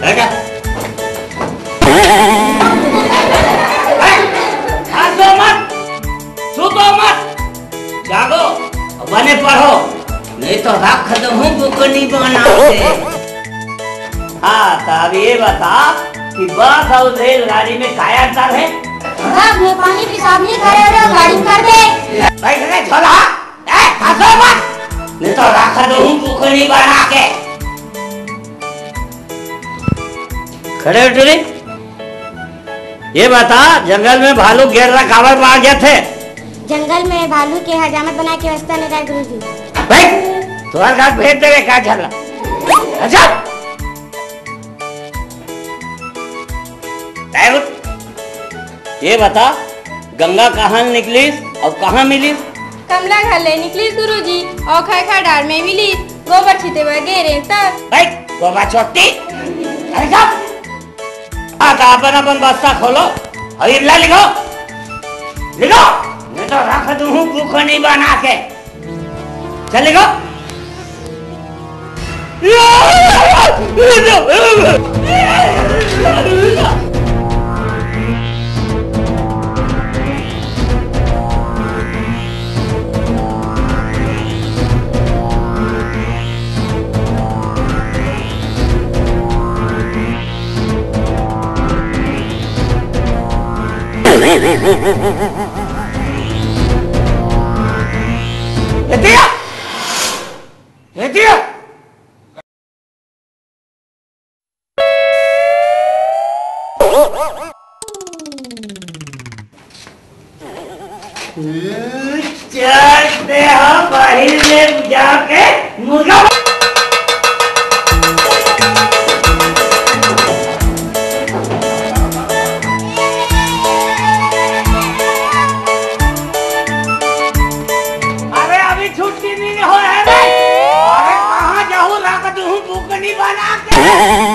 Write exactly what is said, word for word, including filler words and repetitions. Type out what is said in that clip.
हटा। ए, हंसो मत, सुतो मत, जागो, बने पढ़ो, नहीं तो रख दूं बुकनी बना के। हाँ, तो अब ये बता कि बस और रेलगाड़ी में काय अंतर है? बस में पानी पेशाब नहीं करे, और गाड़ी में कर दे। बैठ रे झोला, ए, हंसो मत, नहीं तो रख दूं बुकनी बना के। खड़े हो टुरी, ये बता, जंगल में भालू गेर ला काबर मार जाथे? जंगल में भालू के हजामत बनाए के व्यवस्था नहीं रहे गुरुजी। भाई, तोहर घर भेज देवे का झल्ला? अच्छा, तय उठ। ये बता, गंगा कहाँ ले निकलिस अउ कहाँ मिलिस? कमला घर ले निकलिस गुरुजी, अउ खैखा डार में मिलिस, गोबर छिते बर गे रेंव तब। भाई, गोबर छोटी। अरे साहब, हाँ, तो अपन अपन बस्ता खोलो अउ इल्ला लिखो, लिखो, नहीं तो रख दूं हूँ बुकनी बना के। चल लिखो। ये दिया, ये दिया। चलते हो बाहिर में जाके मुर्गा। अरे अभी छुट्टी नहीं हो है रे। अरे कहाँ जाहूँ, रख दूँ बुकनी बना के।